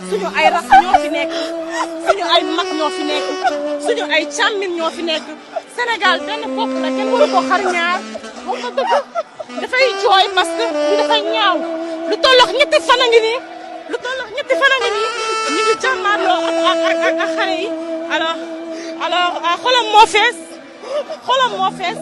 suñu ay rakk ñoo fi nekk suñu ay mag ñoo fi nekk suñu ay càmmin ñoo fi nekk Sénégal benn bopp la kenn waru ko xar ñaar wax nga dëgg dafay jooy parce que li dafay ñaaw lu tollox ñetti fan a ngi nii ñu ngi jàmmaarloo ak xale yi alors xolam moo fees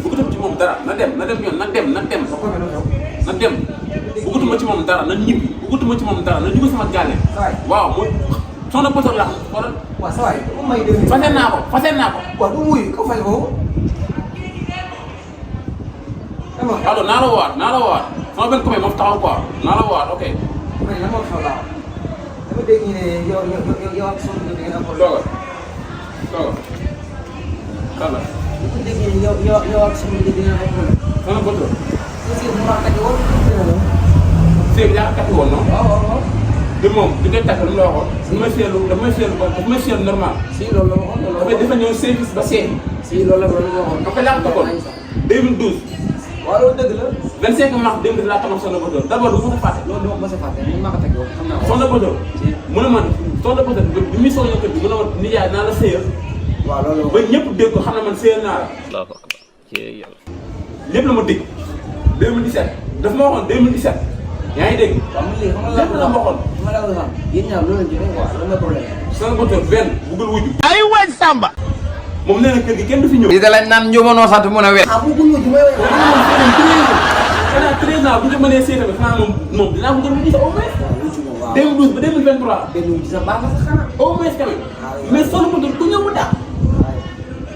bëggatuma ci moom dara na dem bëggatuma ci moom dara na ñibbi bëggatuma ci moom dara na dugg sama gàlle waaw mu soxna Bousso la xoolal waaw saa waay bu may demee fase naa ko waaw du wuyu ko fay ko allo naa la waat sama benn copain moom taxaw quoi naa la waat ok mais lan moo xew laa dama dégg ñu ne yow ak soxna bi ngeen am toogal kala dama dégg ñu ne yow ak soxna bi ngeen am soxna Bousso aussi bu ma takki woon Seydou yaa takki woon non waaw de moom di koy takk lu mu la waxoon dafa may seetlu normal si loolu la waxoon dafa ñëw service ba seet si loolu la waxoon dafa laa takkoon 2012 waaw loolu dëgg la 25 mars 2012 laa takkoon soxna Bousso d'abord du ma ko fàtte loolu dama ko mos a fàtte man maa ko takki woon xam naa ko soxna Bousso mu ne ma soxna Bousso bi muy soxla kër gi mu ne ma nijaay naa la sëyal waaw loolu ba ñëpp dégg ko xam ne man sëyal naa la lépp la ma dégg 2017 daf ma waxoon 2017 yaa ngi dégg waaw man léegi xam nga lépp la ma waxoon ma la waxoon yéen ñaar loolu lañ ci quoi lan mooy problème soxna Bousso benn bëggul wuju ay waay Samba. moom nee na kër gi kenn du fi ñëw lii da lañ naan njumanoo sant mun a wet. ah bu ñu ci may xanaa 13 ans bu ñu mënee seet tamit xanaa moom dinaa ko gën a gis au moins 2012 ba 2023 benn wu ci sa baax na sa xanaa au moins quand même mais soxna Bousso ku ñëw mu dàq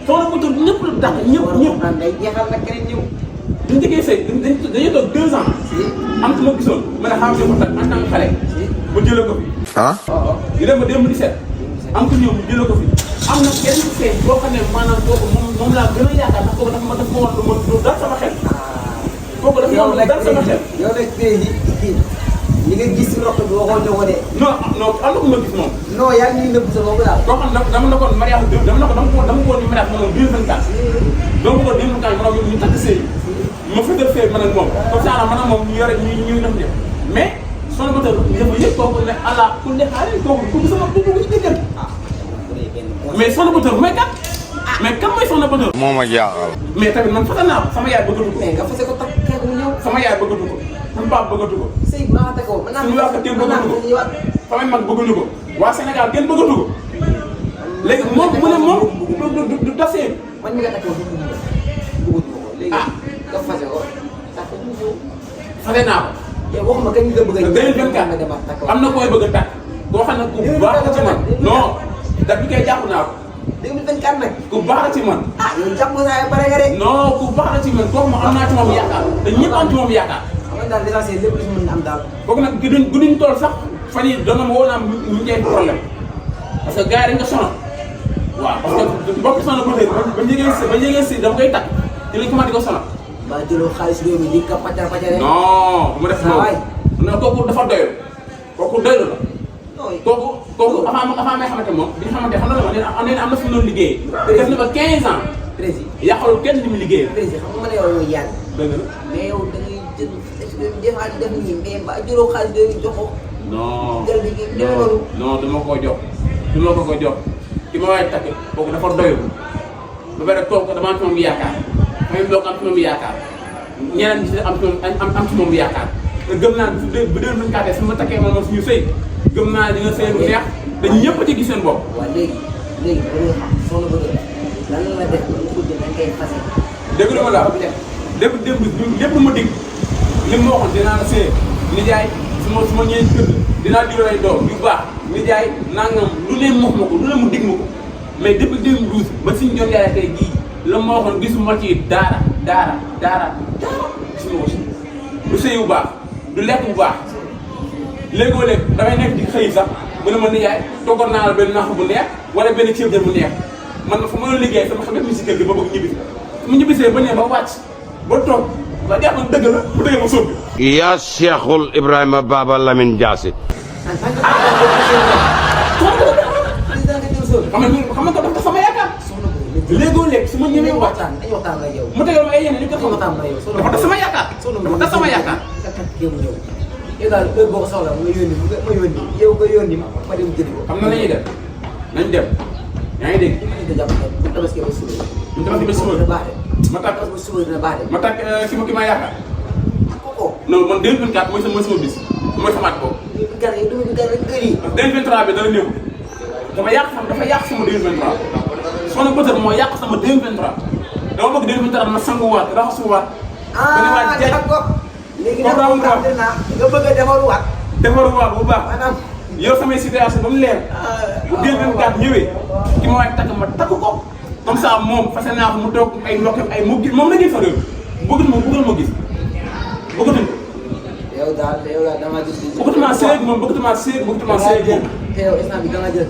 soxna Bousso ñëpp la dàq ñëpp day jeexal nag keneen ñëw dañu njëkkee sëy dañuy toog 2 ans am ku ma gisoon ma ne xam ne ko tak en tant que xale mu jëlee ko fi ah. ñu dem ba 2017 am ku ñëw mu jëlee ko fi am na kenn sëy boo xam ne maanaam kooku moom laa gën a yaakaar ndax kooku dafa ma war lu dal sama xel kooku dafa ma war lu dal sama xel yow nag tey jii li nga gis si roq bi waxoo ñoo ko de non am na ku ma gis moom non yaa ngi nëbb sa bopp daal koo xam ne dama nekkoon mariage dama ko ni mariage moom 2024 donc ko 2024 ma ñu takk sëy ma fëtal fee man ak moom comme ça man ak moom ñu yore ñu def ñëpp mais soxna Bousso dafa yëg kooku ne allah ku ne xaale kooku ku sama ku ci dëggal mais soxna Bousso mooy kat mais kan mooy soxna Bousso moo ma jaaxal. mais tamit man fëtal naa ko sama yaay bëggatu ko mais nga fase ko takk kay mu ñëw sama yaay bëggatu ko sama papa bëggatu ko sëy maa takk ko suñu waa kër kenn bëggatu ko samay mag bëgguñu ko waa Sénégal kenn bëggatu ko léegi moom mu ne moom du tasee man mi nga takk ko bëggatu ko léegi nga fase ko takk mu ñëw fase naa ko yow waxuma kañ nga bëgg a 2024 am na koy bëgg a tàkk koo xam ne ku baax la ci man non da bi koy jàpp naa ko 2024 nag ku baax la ci man ah yow jàpp naa bare nga de non ku baax la ci man kooku ma am naa ci moom yaakaar te ñëpp am ci moom yaakaar xam nga daal l'essentiel lépp lu ci mën a am daal kooku nag gënuñ tool sax fan yii doon na ma woo naa ñu ngi problème parce que gars yi dañ ko sonal waaw parce que mbokk sonal ba léegi ba njëgee si dama koy takk di lañ commencé di ko sonal ba jëloo xaalis réew mi di ka pàccar pàccare non bu ma def loolu non kooku dafa doylu kooku doylu la kooku avant may xamante moom bi nga xamante xam na la ma nee na am na fu mu doon liggéeyee te def na ba 15 ans président yàqalul kenn li mu liggéeyee président xam nga man yow mooy yàgg dëgg la mais yow da ngay jël est-ce que des fois di def nii mais ba jëloo xaalis réew mi jox ko non jël liggéey def loolu non dama ko jox dama ko jox ki ma waay takk kooku dafa doylu ba pare kooku dama am ci moom yaakaar may mbokk am ci moom yaakaar ñeneen ñi ci am ci moom yaakaar te gëm naa ne bu 2024 su ma takkee moom suñu sëy gëm naa ne di nga sëy lu neex te ñëpp a ci gis seen bopp. waaw léegi ba nga xam soxna bëgg lan la def ba nga bëgg dañ koy fase. dégg nga ma la lépp lépp lu ma dig li ma waxoon dinaa la sëy nijaay su ma ñëwee kër dinaa diw ay doom yu baax nijaay nangam lu ne mox ma ko lu ne mu dig ma ko mais depuis 2012 ba suñu jot yaay tey jii la ma waxoon gisuma ci daara gisuma ko si du sëy bu baax du lekk bu baax léegoo-léeg damay nekk di xëy sax mu ne ma ni yaay toggoon naa la benn naax bu neex wala benn ceeb jën bu neex man fa ma liggéey sama xam ne si kër gi ba bëgg ñibbi mu ñibbisee ba ñëw ba wàcc ba toog ba jeex man dëgg la bu dëggee ma sóob bi yaa Cheikhul Ibrahima Baba Lamine Diassi. xam nga dafa sama yaakaar léegoo-léeg su ma ñëwee waxtaan dañuy waxtaan ak yow. mu tegal ma ay yeneen yu ko xam waxtaan ak yow. dafa tax sama yaakaar dafa tax sama yaakaar yow daal heure boo ko soxla nga yónni ma yónni yow nga yónni ma dem jëli ko. xam na la ñuy def nañ dem yaa ngi dégg ñu jàpp ne bu tabaski ba suba. bu tabaski ba suba dina baax de. ma tàkk ba suba dina baax de. ma tàkk ki ma yaakaar kooku. non man 2024 mooy sama bis mooy sama at boobu gar yi dugub bi gar rek heure yi. 2023 bi dana néew dafa yàq sama 2023 soxna Bëtër moo yàq sama 2023 dama bëgg 2023 ma sanguwaat raxasuwaat. defar ko. léegi nag moom tax naa nga bëgg a defaruwaat. defaruwaat bu baax. maanaam. yow samay situation ba mu leer. bu 2024 ñëwee ki ma waay takk ma takk ko comme ça moom fas naa ko mu toog ay mbokk ay mu gis moom la ñuy fa réew bëggatuma ma gis bëggatuñ ko. yow daal damaa gis. bëggatuma seeg moom bëggatuma seeg moom. te yow instant bi da nga jël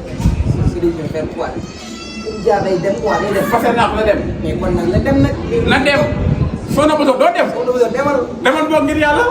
solution faire quoi. jaar day dem quoi day dem. fas naa ko na dem. mais kon nag la dem nag. na dem soo na bëgg doo dem. demal. demal boog ngir yàlla.